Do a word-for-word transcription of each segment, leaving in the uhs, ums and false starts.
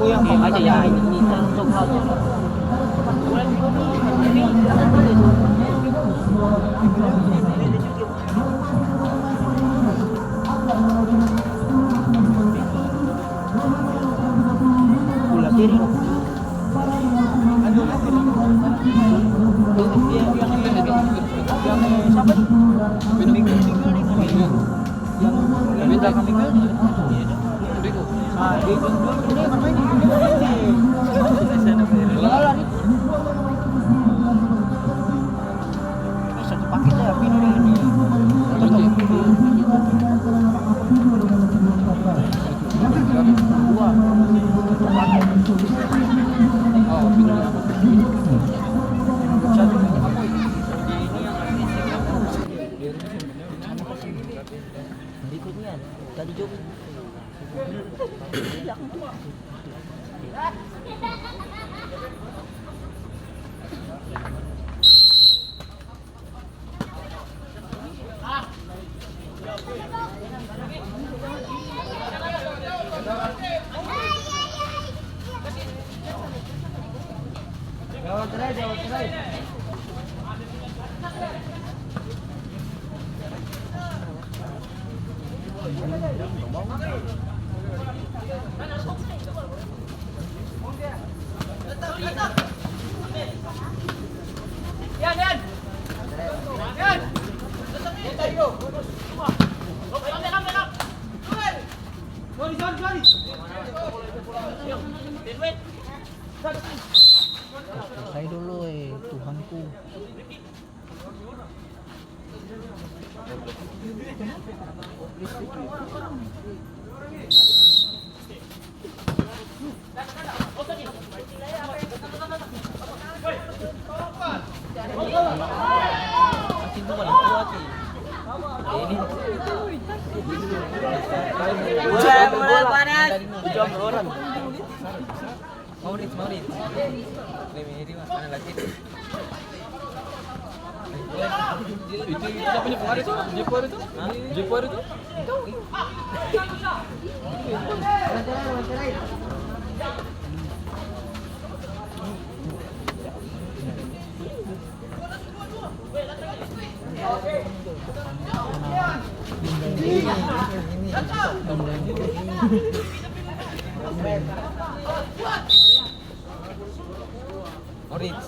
Yang aja ya, ini, ini, ini, ini. Bola kiri. Yang, yang, yang, yang siapa nih? Miguel, Miguel nih, kan? Yang belakang Miguel nih. Nah, dia jual, jual, dia bermain nih, dia bermain nih. Bola lari. Satu paket ya, Pino nih. Dua. Oh, Pino. Satu. Berikutnya, tadi joget. Selesai dulu, eh, Tuhanku. Bola, bola panas. Maurits, Maurits. Ini, ini, ini, mana lagi? Itu, itu siapa nih, Fuad itu? Jepor itu? Hah? Jepor itu? Orange.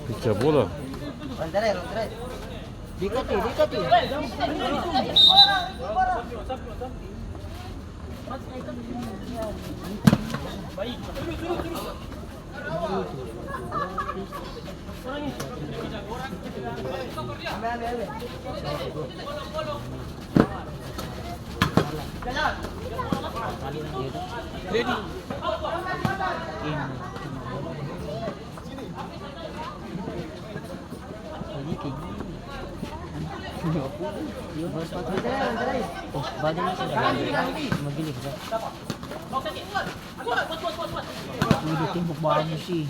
Pica bola. Dekat ni, dekat ni. Ini tembok bagus sih.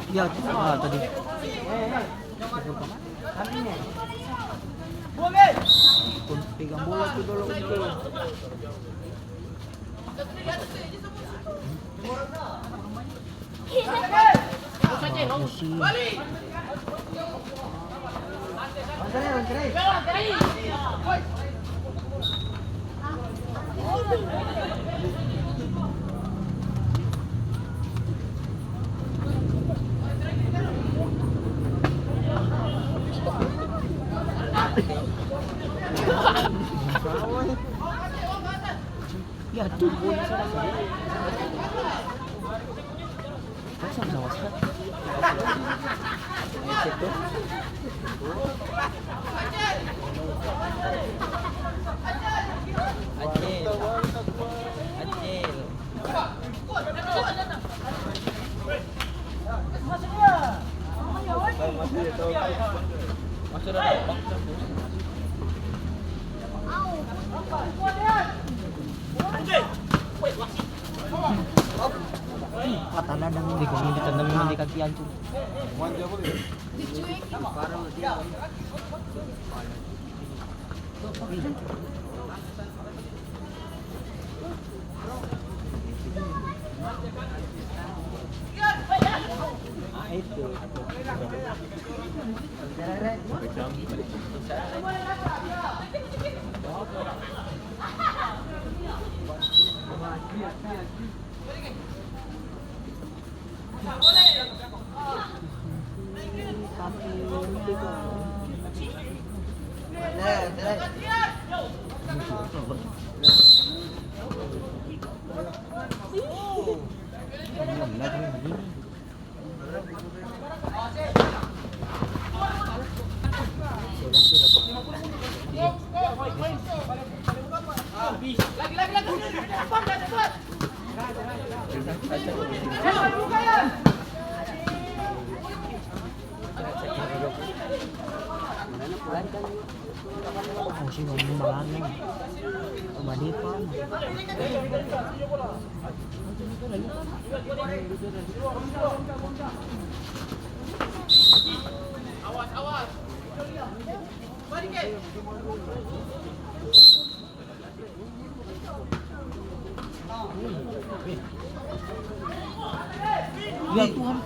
Ya, ah, tadi. Pegang bola tuh dulu. Ya, tuh. Kok sama-sama sih? Cek tuh. Acil. Acil. Mata dadang ini, ini tendang ini kaki hancur. Oh, si Bambang balari. Oh, badepan. Ya Tuhan.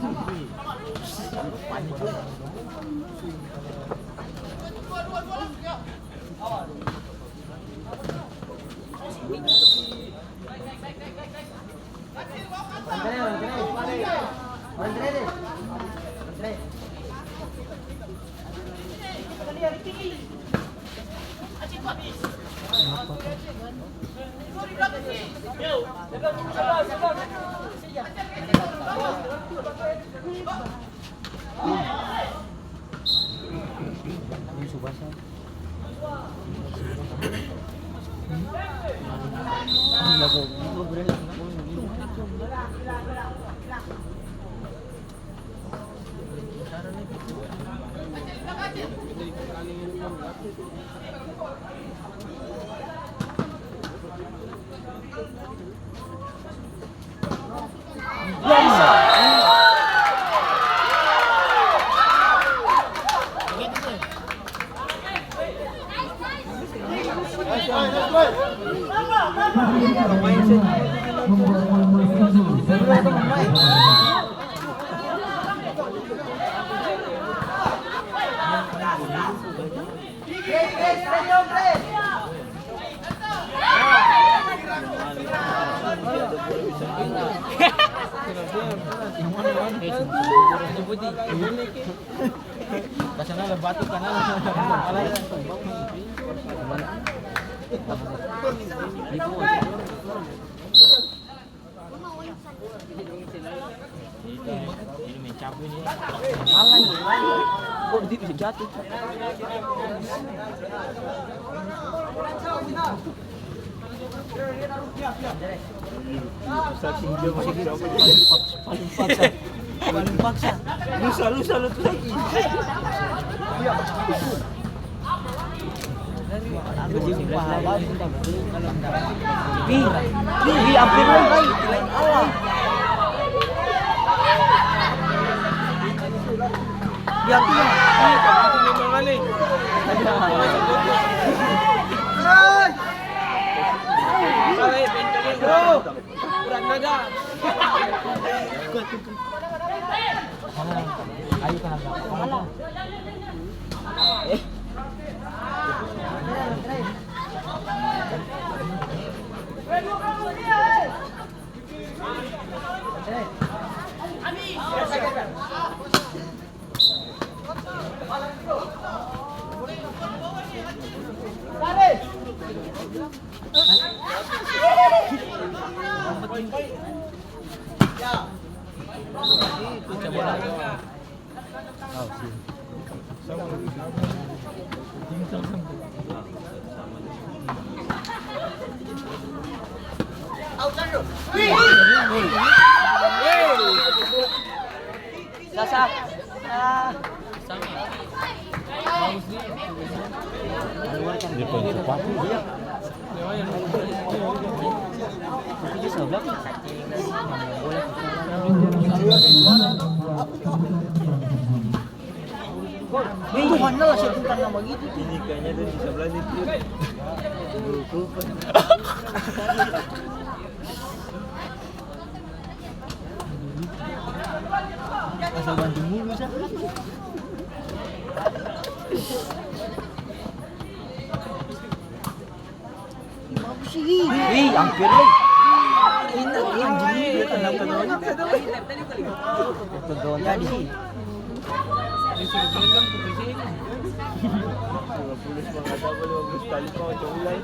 Ini, ini main cabu ini. Malang. Kok dia bisa jatuh? Paling paksa. Paling paksa. Lusa, lusa, lusa lagi. Ih, ih, hampir lo, Bay. Lain Allah. Dia tuh, Bay. Kurang naga. Ayo, Kak. Sasa. Ah. Dia paling cepat. Itu dia sebelah. Tuhan lah, saya bukan nama gitu tuh. Ini kayaknya tuh di sebelah situ. Asal bantu mulu, sa. Ih, hampir, lei. Ini anjing ini kenapa namanya? Jadi. Lima puluh semangat apa, lima puluh sekali kau coba ulang.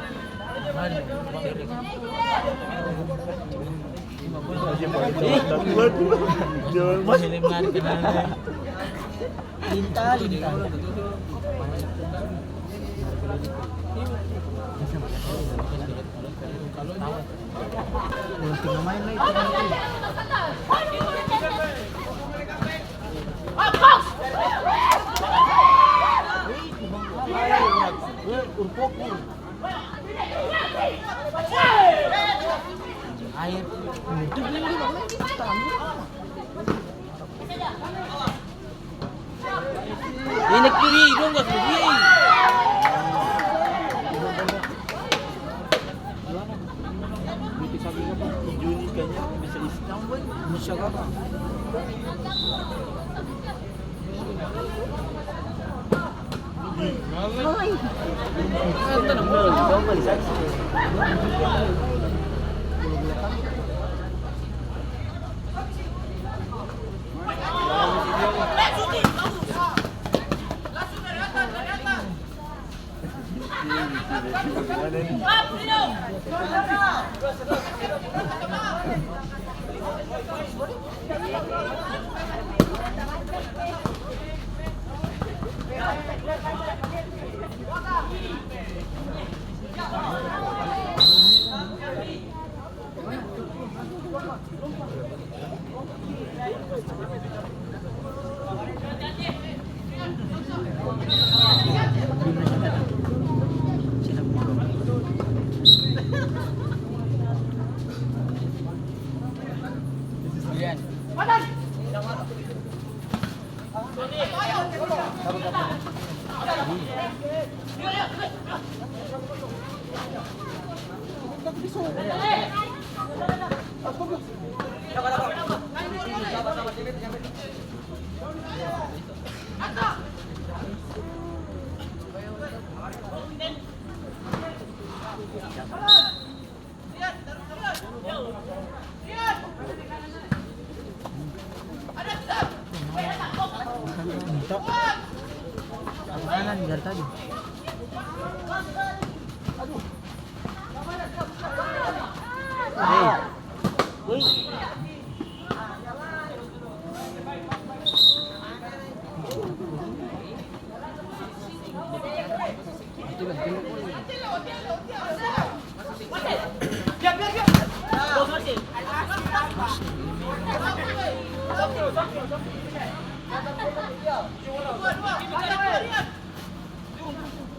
Linta, linta. Belum tengah main lagi. Air. Ini kiri, dong, gas kiri. Juni kayaknya bisa isi tambah, bisa apa?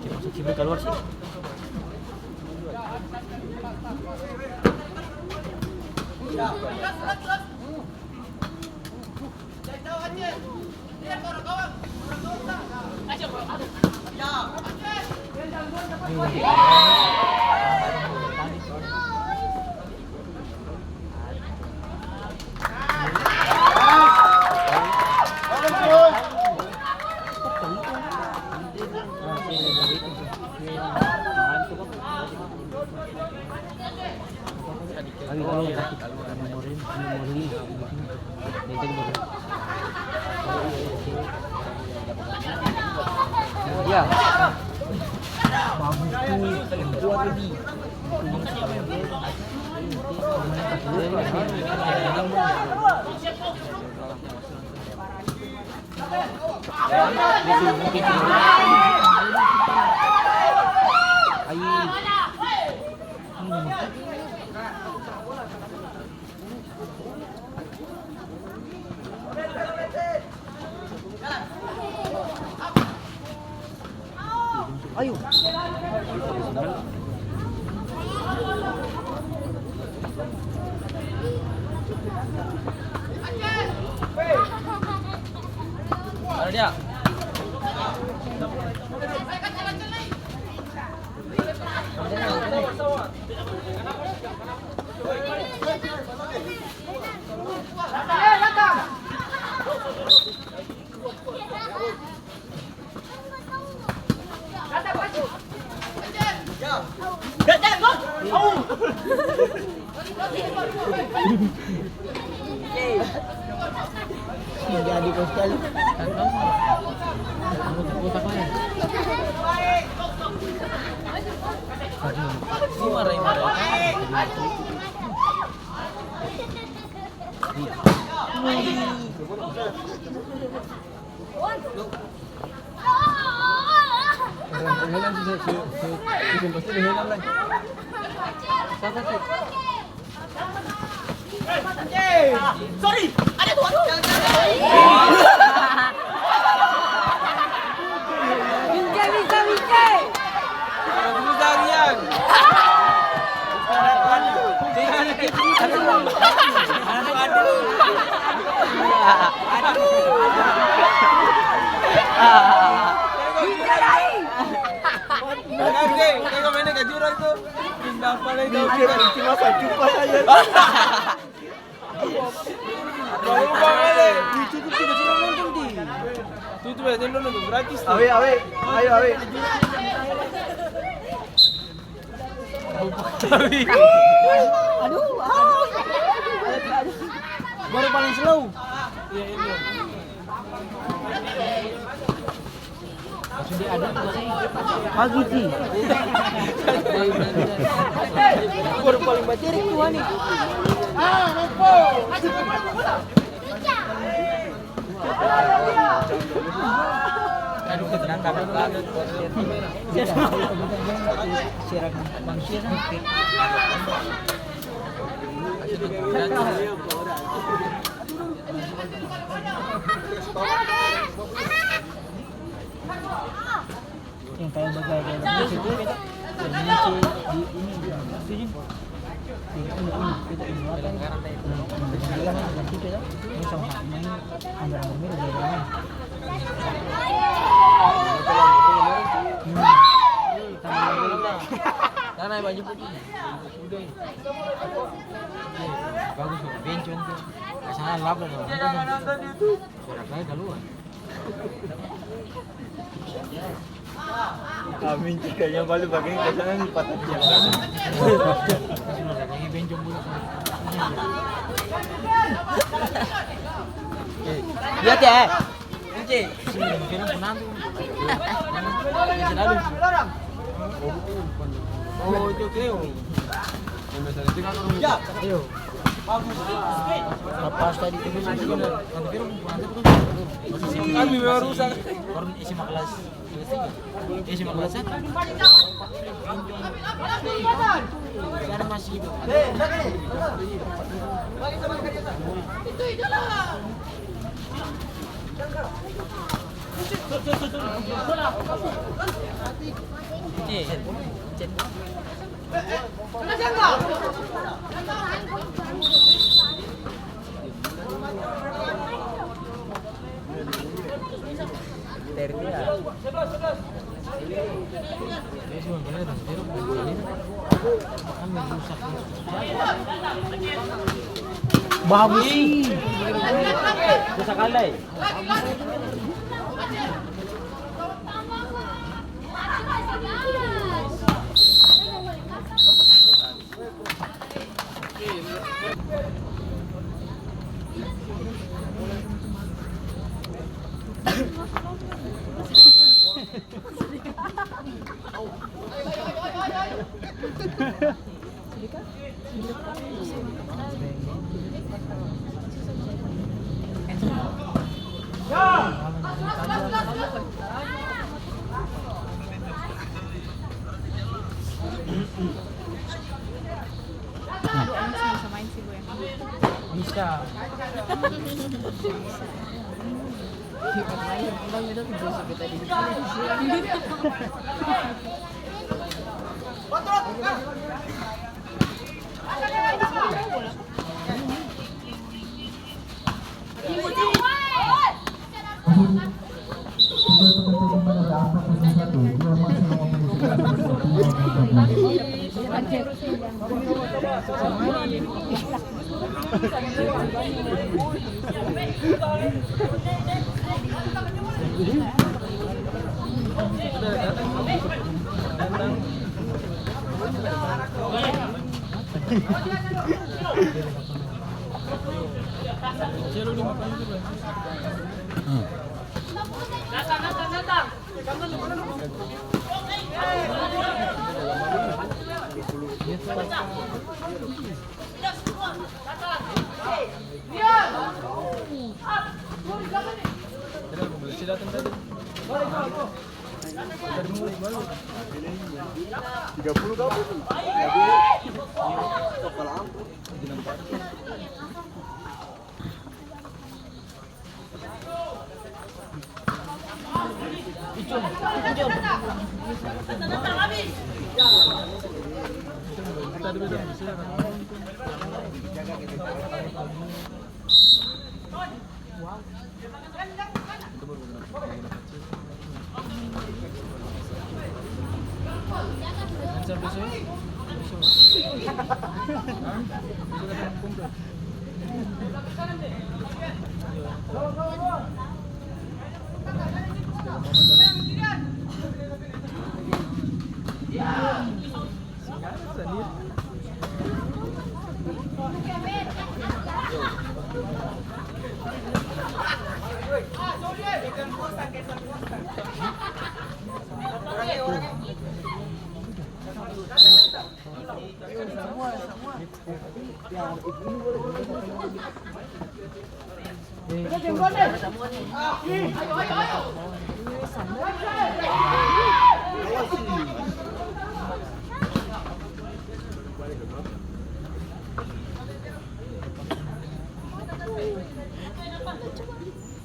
Maksud Cibri kaluar sih. Ya. Bagus tuh, yang kuat ini. Ayo. Ada dia. Jadi kau sekali. Orang penghilang sih, si, si, si, si, pasti penghilang lai. Sapa sih? Sorry, ada tuh, aduh. Mince, mince, mince. Susah, Rian. Oke, tengok mainnya ke jurang tuh. Pindah apa lagi? Mikir, itu masa jumpa saja. Lupa kali. Ih, cukup, cukup, cukup, nonton, Di. Tutup ya, tembok nonton gratis tuh. Awe, awe. Ayo, awe. Aduh, ah. Baru paling slow. Iya, iya. Pagi, Ci. Baru paling baterai tuh, ani. Aduh, ketenangan banget. Siaran, Bang Siaran. Yang kayak bagaya-gaya bagus itu, yang ini sih, di ini, setuju? Yang ini, ini, kita ini apa ya? Yang bilang itu ya, ini sama, ini ambil-ambil mirip gaya-gaya. Hmm. Karena baju putih. Bagus, bencong tuh. Kasana lap lah, tuh. Sudah kaya keluar. Amin, jika yang balik bagian ke sana, nih, patah dia. Sudah kaya bencong dulu. Lihat ya. Oke. Selalu. Oh, itu Cleo. Yang biasa itu kan orang. Ya. Ayo. Bagus. Lepas tadi itu sih. Kami memang rusak. Orang S M A kelas tiga. S M A kelas satu. Sekarang masih hidup. Itu, itulah. Bagus sih. Bisa. Tiga puluh kapal.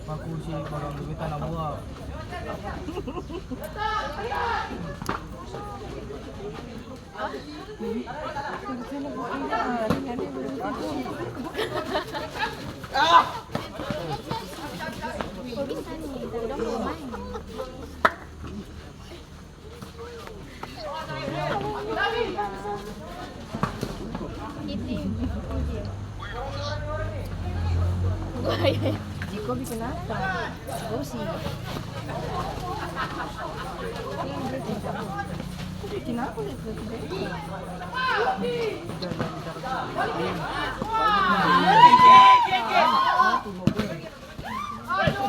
Baku si balong duit tanah buah. Iko biking apa? Gosi. Biking apa?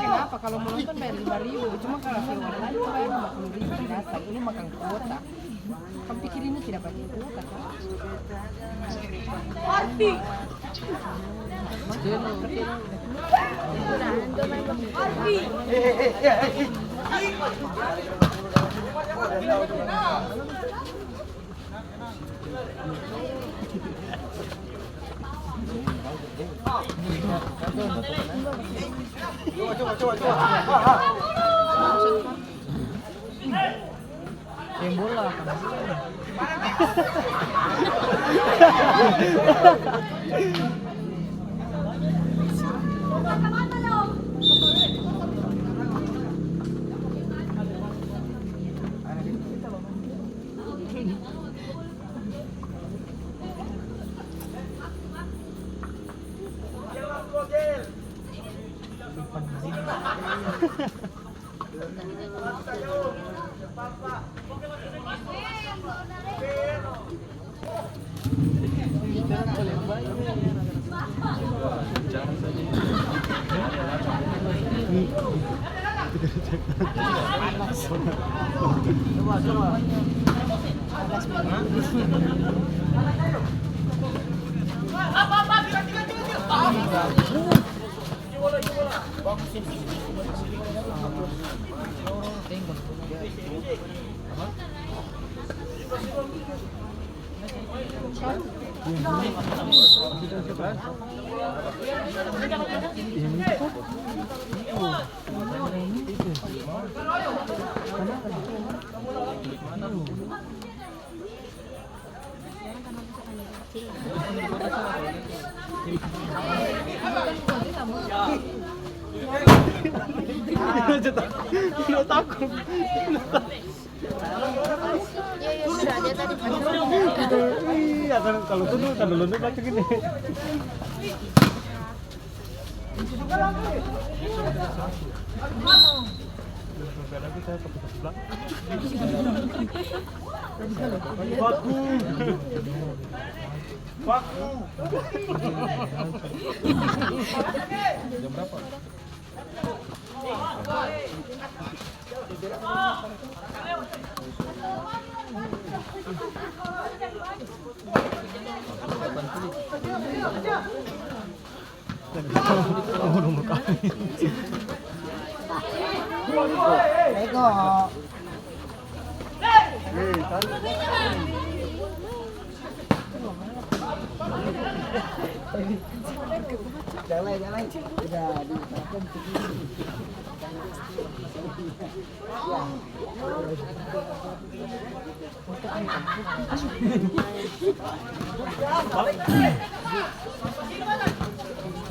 Kenapa? Kalau mau nonton bayar lima ribu, cuma kalau ke online itu bayar lima puluh ribu datang. Ini makan kuota. Kan pikir ini tidak pakai kuota, kan? Bola, kan? Iya, iya, sudah, dia tadi. Iya, kan, kalau tuh, kan dulu dia baca gini. Jam berapa?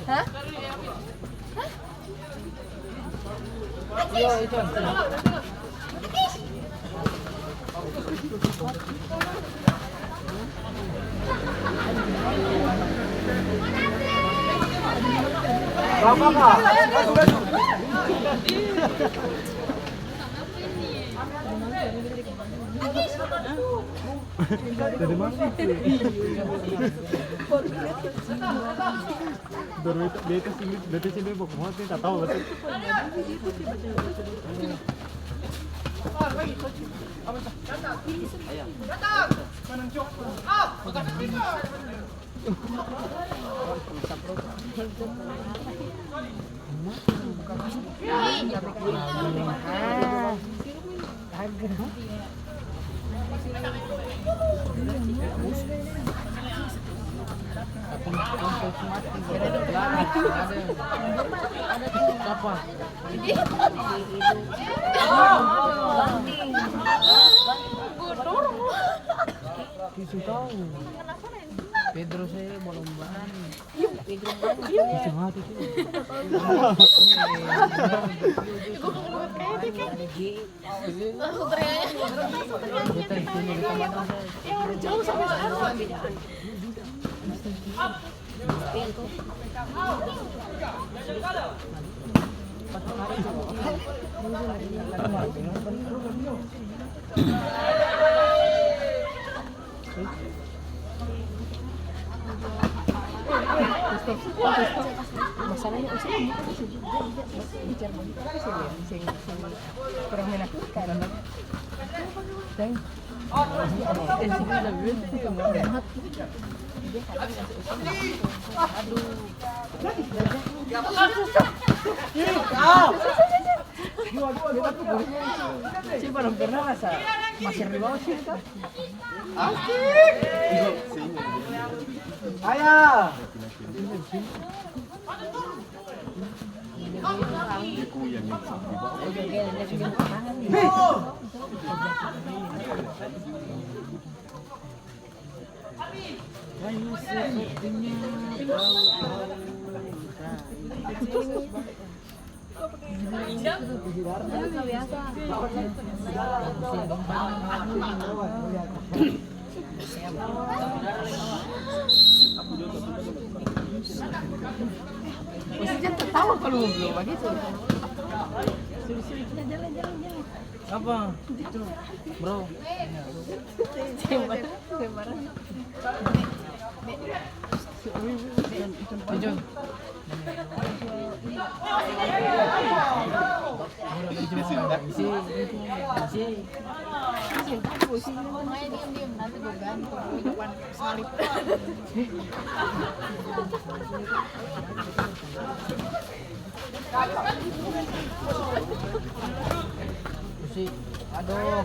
Hah? Hah? Dari mana? Baru beta, beta sini, beta sini, beta mau kemana, beta tahu, beta. Pedro saya belum berani. Langsung teriak. Jauh sampai sana. Masalahnya usah bicara begitu, seng, seng, seng, kurang menakutkan. Aduh. Saya belum pernah rasa masker di bawah sini, kan? Asik. Ayah. Maksudnya tertawa kalau mau bilang begitu. Suruh, suruh, kita jalan, jalan, jalan. Apa? Bro. Ijo. Makanya diam-diam, nanti gua gantung, gua depan salib. Aduh.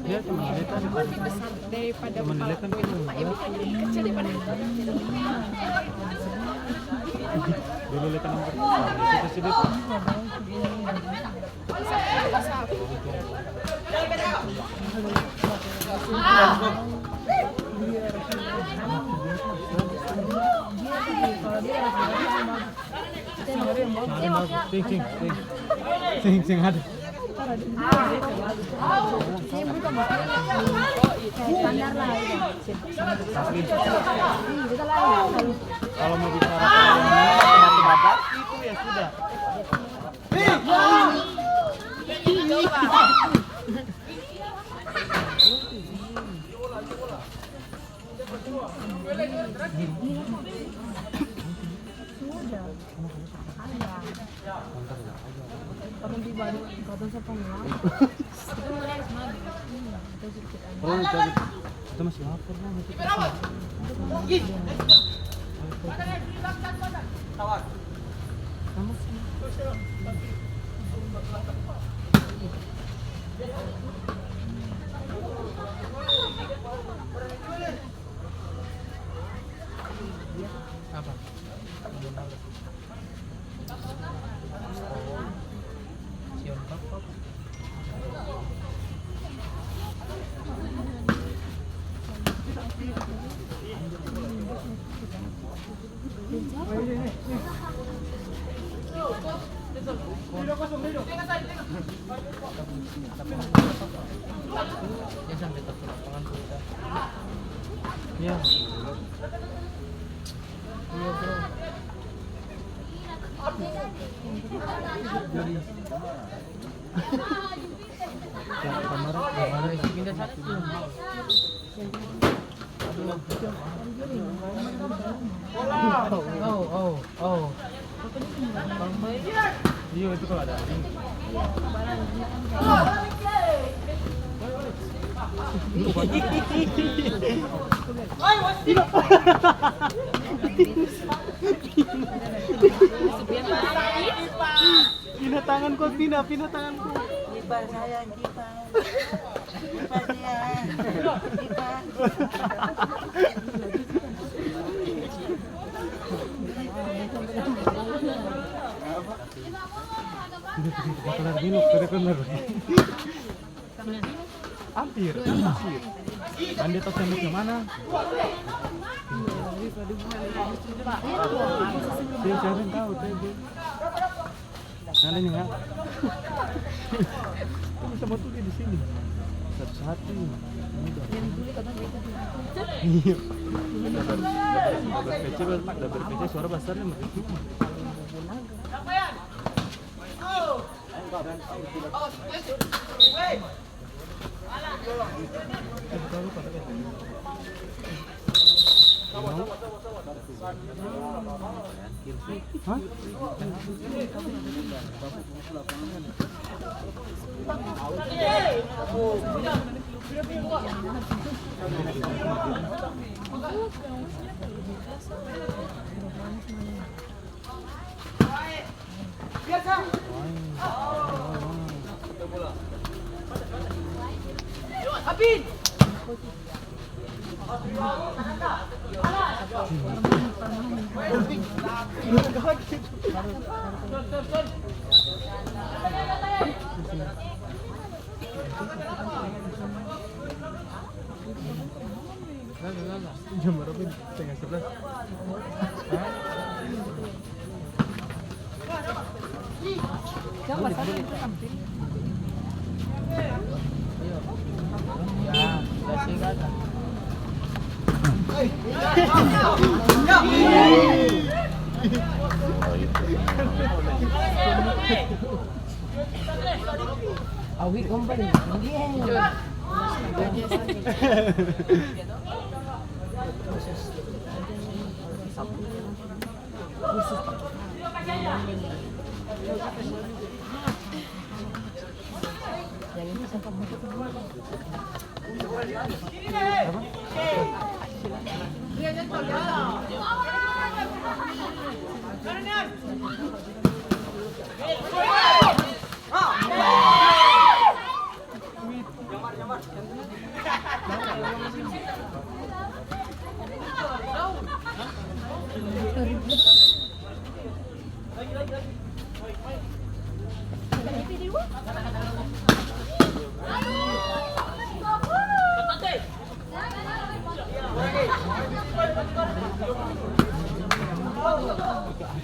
Dia cuma lihat aja. Daripada kepala, kecil daripada. Dulu lihat nomor. Itu kasih dia. Sing, sing, sing. Sing, sing ada. Kalau mau bicara batu-batu, itu ya sudah. Kita masih lapar, Bang. Itu apa? Ya. Iya, bro. Ya, kamar, kamar. Oh, oh, oh. Iya, itu kalau ada. Pina tangan ko, pina, pina tangan ko. Kipas, ya. Kipas. Udah, udah, udah kelar dulu, udah kelar. Hampir, hampir. Anda tahu tembok yang mana? Dia siapa yang tahu tembok? Ada nih, ya. Ini sama tuh dia di sini. Satu-satu. Ini udah. Iya. Udah ber-, udah ber-, udah berpecah, udah berpecah, suara besar nih, makin cuma. Jam berapa ini? Setengah sebelas. Awi kumpul.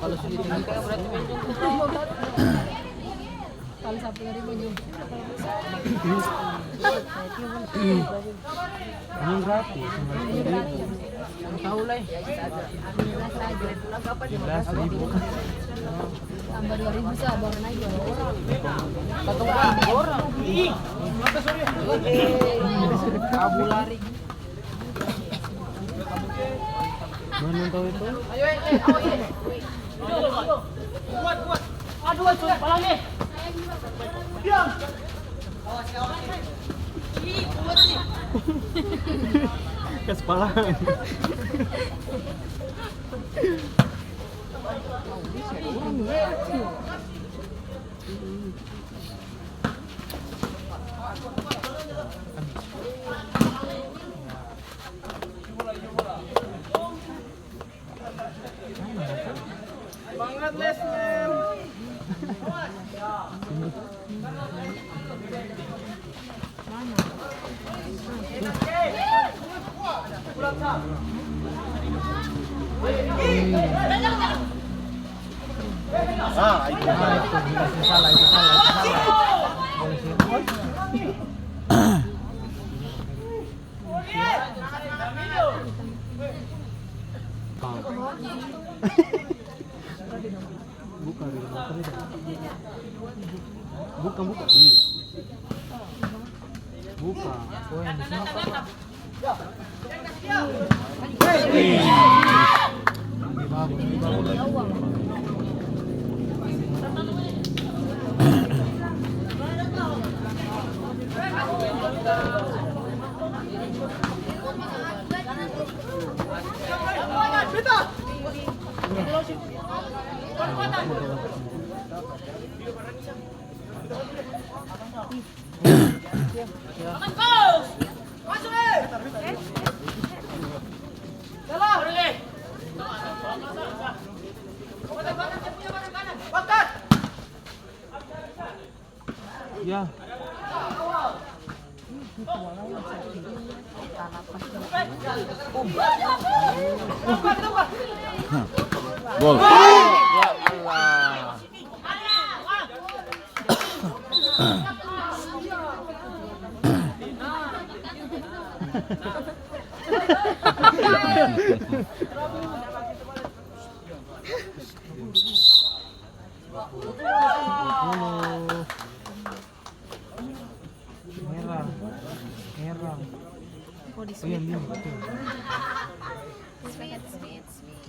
Kalo su ditinggal berarti main jongkok. Kalo sapuluh ribu jongkok. Ini gratis, lima belas ribu. Tau lai. Lima belas ribu. Tambah dua ribu sa, baru naik dua orang. Katong orang. Kabur lari. Mana tau itu? Ayo, eh, eh, awas, eh. Kuat, kuat. Aduh, awas, palang, eh. Diam. Ih, kuat, ih. Kas palang. Semangat, Lesmen. Ah, itu salah, itu salah, itu salah. Buka, buka. Buka, buka. Iya. Buka. Oh, yang di sini apa? Ya. Gol. Ya Allah. Merah. Merah. Oh, di sweet. Iya, ini, betul. Sweet, sweet, sweet.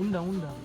Undang, undang.